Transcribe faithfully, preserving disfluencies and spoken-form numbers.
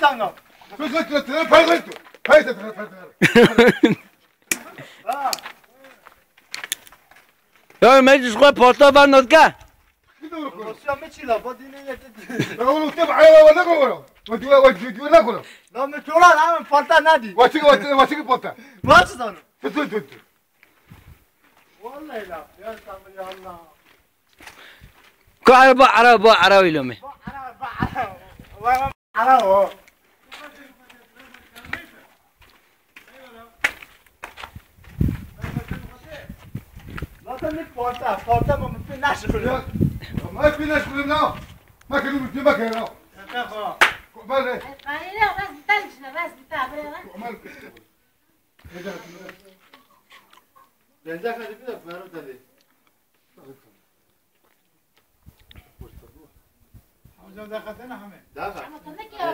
Ana. Pey te, pey te. Ya me ji xwe pota ver nodke. Rosya me çila, ba dine ne dedi. Ya oğlum, te araba var, ne kadar? Ve diyor, ve diyor, ne kadar? La me çola la me pota nadi. Vaçık, vaçık, vaçık pota. Vaçı sana. Tut, tut, tut, tut. Vallahi la, ya sabır ya Allah. Ku araba, araba, araba ilome. Ba araba, ba araba. Vay, vay, araba. Zaten ne porta, porta mı mümkün nasıl? Ya, ma fi ne şulim la. Ma kenu mümkün, ma kenu. Tamam. Kumal ne? Ay, ya, bas bir tane şuna, bas bir tane, böyle lan. Kumal. Benzer hadi bir de Ferhat Ali. Hocam da katana hame. Daha. Ama tabii ki